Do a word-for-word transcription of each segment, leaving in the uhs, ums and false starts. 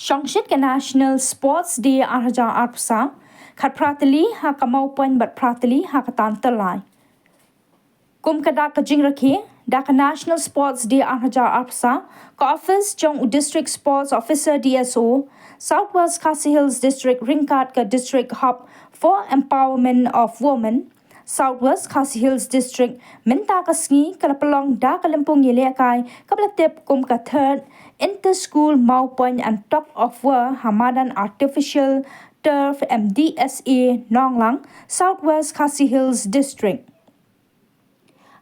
Shongshit ka National Sports Day ar hajar arphew saw, khatphra tylli ha ka Mawpoiñ bad phra tylli ha ka Tan Tyllai. Kum ka dak ka jingrakhe, da ka National Sports Day ar hajar arphew saw, ka office jong u District Sports Officer, D S O, South West Khasi Hills District ryngkat ka District Hub for Empowerment of Women, South West Khasi Hills District, mynta ka sngi ka la pynlong da ka lympung ïalehkai kaba la tip kum ka Third Inter School Mawpoiñ and Tug of War ha madan Artificial Turf, M D S A, Nonglang, South West Khasi Hills District.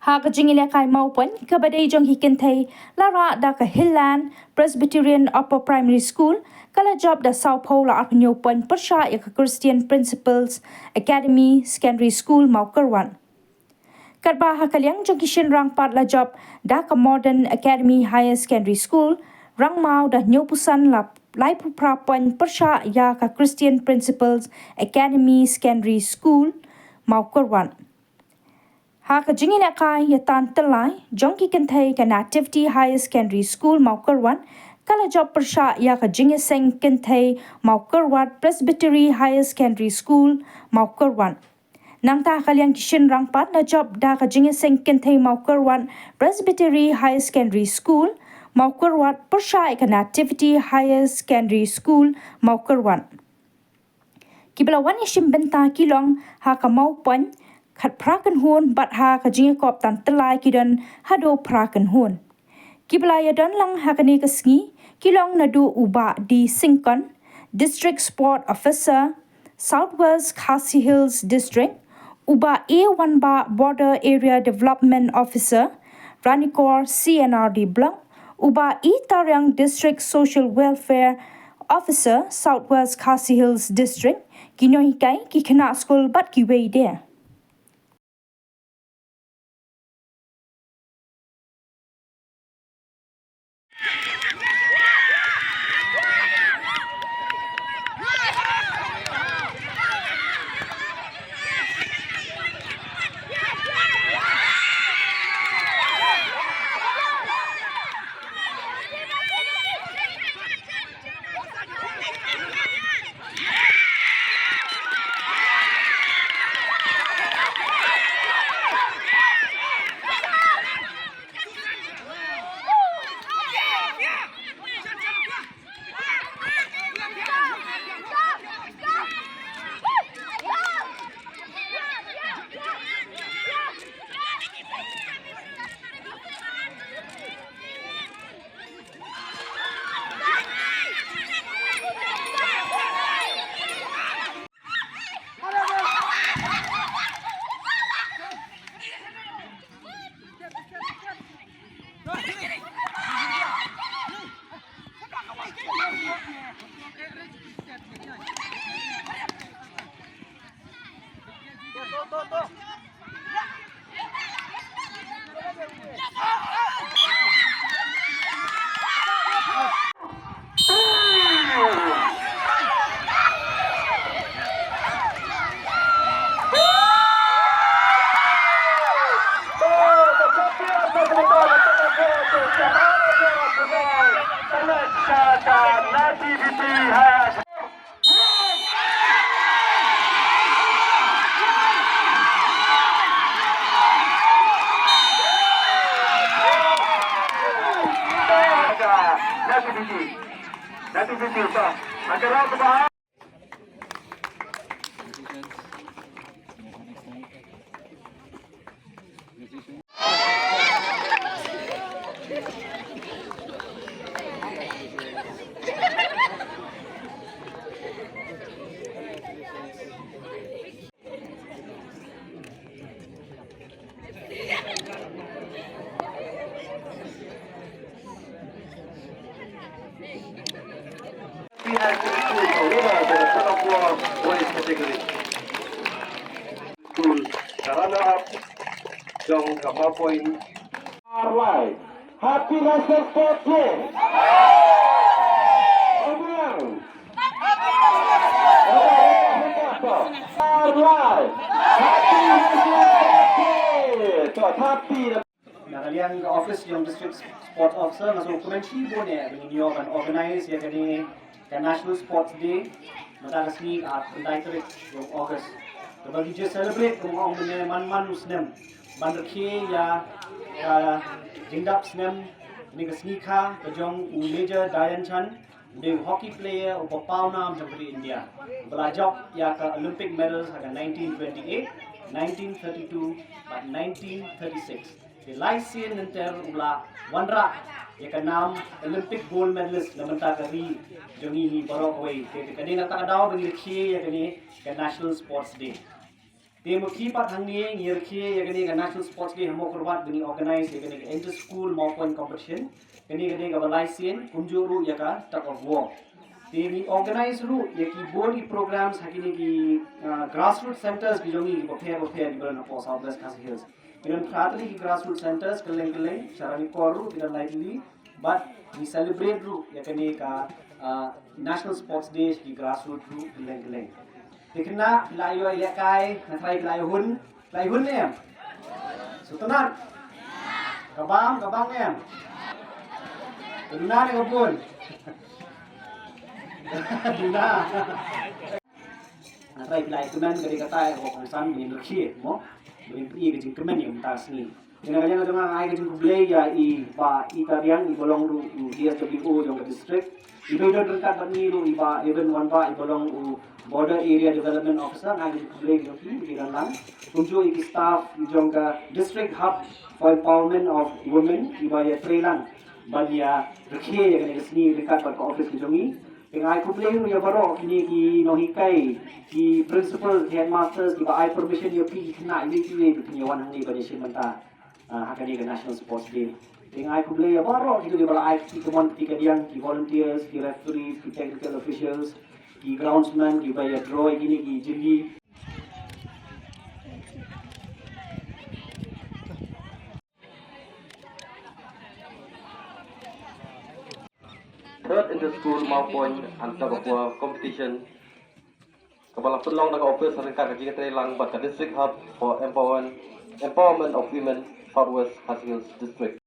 Ha ka jingïalehkai Mawpoiñ kaba dei jong ki kynthei, la rah da ka Hilland Presbyterian Upper Primary School, ka la jop da sawphew la arphew hynñiew point pyrshah ïa ka Christian Principles Academy Secondary School, Mawkyrwat. Katba ha ka liang jong ki shynrang pat la jop da ka Modern Academy Higher Secondary School, Rangmaw, da hynñiewphew san la laiphew phra point pyrshah ïa ka Christian Principles Academy Secondary School, Mawkyrwat. Ha ka jingïalehkai ïa Tan Tyllai jong ki kynthei, ka Nativity Higher Secondary School, Mawkyrwat, ka la jop pyrshah ïa ka Jingïaseng Kynthei Mawkyrwat Presbytery Higher Secondary School, Mawkyrwat. Nangta ha ka liang ki shynrang pat la jop da ka Jingïaseng Kynthei Mawkyrwat Presbytery Higher Secondary School, Mawkyrwat, pyrshah ïa ka Nativity Higher Secondary School, Mawkyrwat. Kiba la wan ïashim bynta ki long ha ka Mawpoiñ khatphra kynhun bad ha ka jingïakop Tan Tyllai ki don haduh phra kynhun. Kiba la ïadon lang ha kane ka sngi ki long naduh u Bah D Syngkon, District Sport Officer, South West Khasi Hills District, u Bah A Wanbah, Border Area Development Officer, Ranikor C and R D Block, u Bah E Tariang, District Social Welfare Officer, South West Khasi Hills District, ki nonghikai, ki khynnah skul bad kiwei de. School, ka runner up jong ka Mawpoiñ. Arlai. Happy National Sports Day. Ong biang. Arlai. Happy National Sports Day. To, happy. Na ka liang ka office jong District Sports Officer nga sngewkmen shibun eh ba ngin ïoh ban organize ïa kane ka National Sports Day mynta ka sngi, ar khyndai tarik jong August, kaba ngi ju celebrate kumba ong mynne man man u snem ban rakhe ïa ka jingdap snem ne ka sngi kha ka jong u Major Dayan Chand, u dei u hockey player uba pawnam jong ka ri India, uba la jop ïa ka Olympic medals ha ka nineteen twenty-eight, nineteen thirty-two bad nineteen thirty-six. Te lai sien lynter u la wanrah ïa ka nam Olympic gold medalist na bynta ka ri jong ngi hi baroh kawei. Te ka dei na kata ka daw ba ngi rakhe ïa kane ka National Sports Day. Te ma ki pat hangne ngi rakhe ïa kane ka National Sports Day ha Mawkyrwat ba ngi organize ïa kane ka inter school Mawpoint competition. Kane ka dei kaba lai sien, kumjuh ruh ïa ka tug of war. Te ngi organize ruh ïa ki bun ki programs ha kine ki, ah, grassroots centers ki jong ngi kiba pher bapher kiba don hapoh South West Khasi Hills. Ki don phra tylli ki grassroots centers kylleng kylleng, sha Ranikor ruh ki don lai tylli. Bad ngi celebrate ruh ïa kane ka, ah, National Sports Day sha ki grassroots ruh kylleng kylleng. Te khynnah, phi la ïoh ïalehkai, nga tharai phi la ïoh hun, phi la ïoh hun ne em? Sngewtynnat. Ka bam, ka bam ne em? Ka duna ne ka bun? Duna. Nga tharai phi la ïakmen, ka dei kata eh kaba kongsan ba ngin rakhe, mo? Ba ngin pyni ka jingkmen ïa mynta ka sngi. Ïa kane ka liang ka jong nga, nga ai ka jingkhublei ïa i Bah Itariang, iba long ruh u D S W O jong ka district. Iba don ryngkat bad ngi ruh i Bah Evan Wanbah, iba long u Border Area Development Officer. Nga ai ka jingkhublei jong ki, ki dang lang. Kumjuh ïa ki staff jong ka District Hub for Empowerment of Women, iba ïatreilang ban ïa rakhe ïa kane ka sngi ryngkat bad ka office ka jong ngi. Te nga ai khublei ruh ïa baroh kine ki nonghikai, ki principal, ki headmasters, kiba ai permission ïa phi ki khynnah iwei pa iwei ba phin ïa wan hangne ban ïashim bynta, ah, ha kane ka National Sports Day. Te nga ai khublei ïa baroh kito kiba la ai kti kamon kti kadiang, ki volunteers, ki referees, ki technical officials, ki groundsman, kiba ïa draw ïa kine ki jingïaid. Third Inter School Mawpoint and Tug of War Competition, kaba la pynlong da ka office ryngkat ka jingïatreilang bad ka District Hub for Empowerment, Empowerment of Women, South West Khasi Hills District.